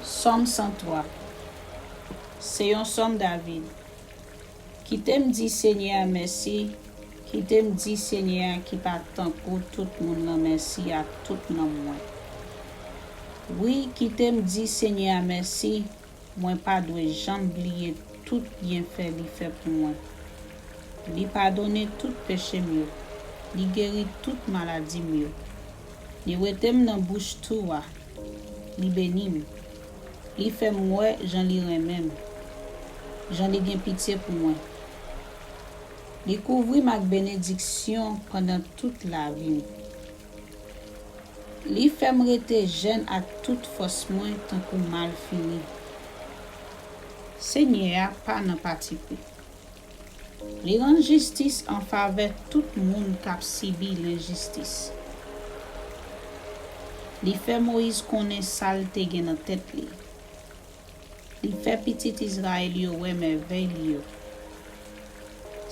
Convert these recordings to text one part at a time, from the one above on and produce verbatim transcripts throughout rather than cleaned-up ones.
Sòm san twa. Se yon sòm David. Kite m di Senyè a mèsi, kite m di Senyè a ki pa tankou tout moun lan mèsi ak tout nanm mwen. Wi, kite m di Senyè a mèsi, mwen pa dwe janm bliye tout byenfè li fè pou mwen. Li padone tout peche m yo, li geri tout maladi m yo. Li wete m nan bouch tou a, li beni m. Li fè m wè jan li renmen m, jan li gen pitye pou mwen. Li kouvri m ak benediksyon pandan tout lavi m. Li fè m rete jèn ak tout fòs mwen tankou malfini. Senyè a pa nan patipri. Li rann jistis an favè tout moun k ap sibi lenjistis. Li fè Moyiz konnen sa l te gen nan tèt li. Li fè pitit Izrayèl yo wè mèvèy li yo.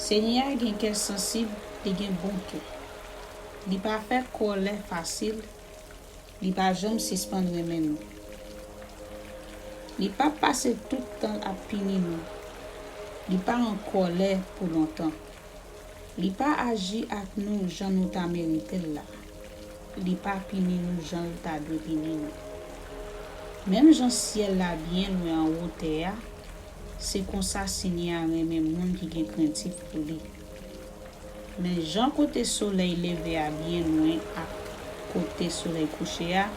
Senyè a gen kè sansib, li gen bon kè. Li pa fè kòlè fasil, li pa janm sispann renmen nou. Li p ap pase tout tan l ap pini nou. Li pa an kòlè pou lontan. Li pa aji ak nou jan nou ta merite l la. Li pa pini nou jan l ta dwe pini nou. Menm jan syèl la byen lwen anwo tè a, se konsa Senyè a renmen moun ki gen krentif pou li. Men jan kote solèy leve a byen lwen ak kote solèy kouche a,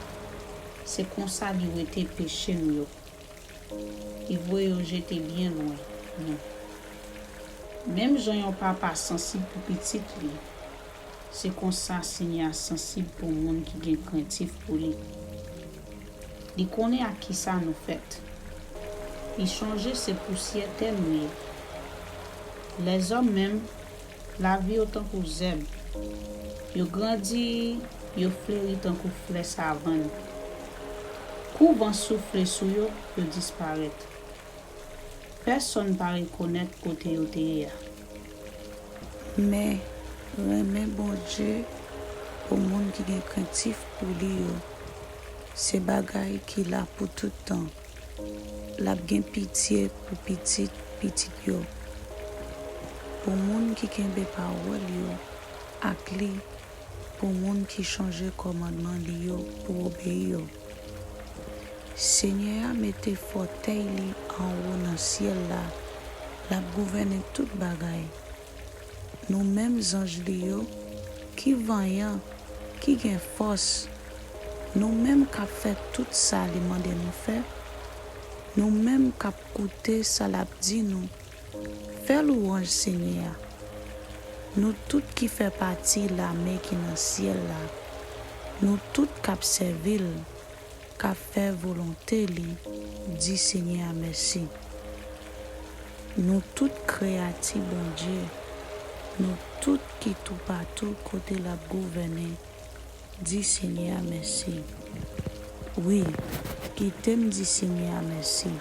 se konsa li wete peche nou yo. Li voye yo jete byen lwen nou. Menm jan yon papa sansib pou pitit li, se konsa Senyè a sansib pou moun ki gen krentif pou li. Li konnen ak kisa nou fèt. Li sonje se pousyè tè nou ye. Lèzòm menm, lavi yo tankou zèb. Yo grandi, yo fleri tankou flè savann. Kou van soufle sou yo, yo disparèt. Pèsonn pa rekonèt kote yo te ye a. Men, renmen Bondye pou moun ki gen krentif pou li yo, se bagay ki la pou tout tan. L ap gen pitye pou pitit pitit yo, pou moun ki kenbe pawòl yo ak li, pou moun ki chonje kòmandman li yo pou obeyi yo. Senyè a mete fòtèy li anwo nan syèl la, l ap gouvène tout bagay. Nou menm zanj li yo, ki vanyan, ki gen fòs, nou menm k ap fè tout sa li mande nou fè, nou menm k ap koute sa l ap di nou, fè lwanj Senyè a. Nou tout ki fè pati lame ki nan syèl la, nou tout k ap sèvi l, k ap fè volonte li, di Senyè a mèsi. Nou tout kreyati Bondye, nou tout ki toupatou kote l ap gouvène, di Senyè a mèsi. Wi, kite m di Senyè a mèsi.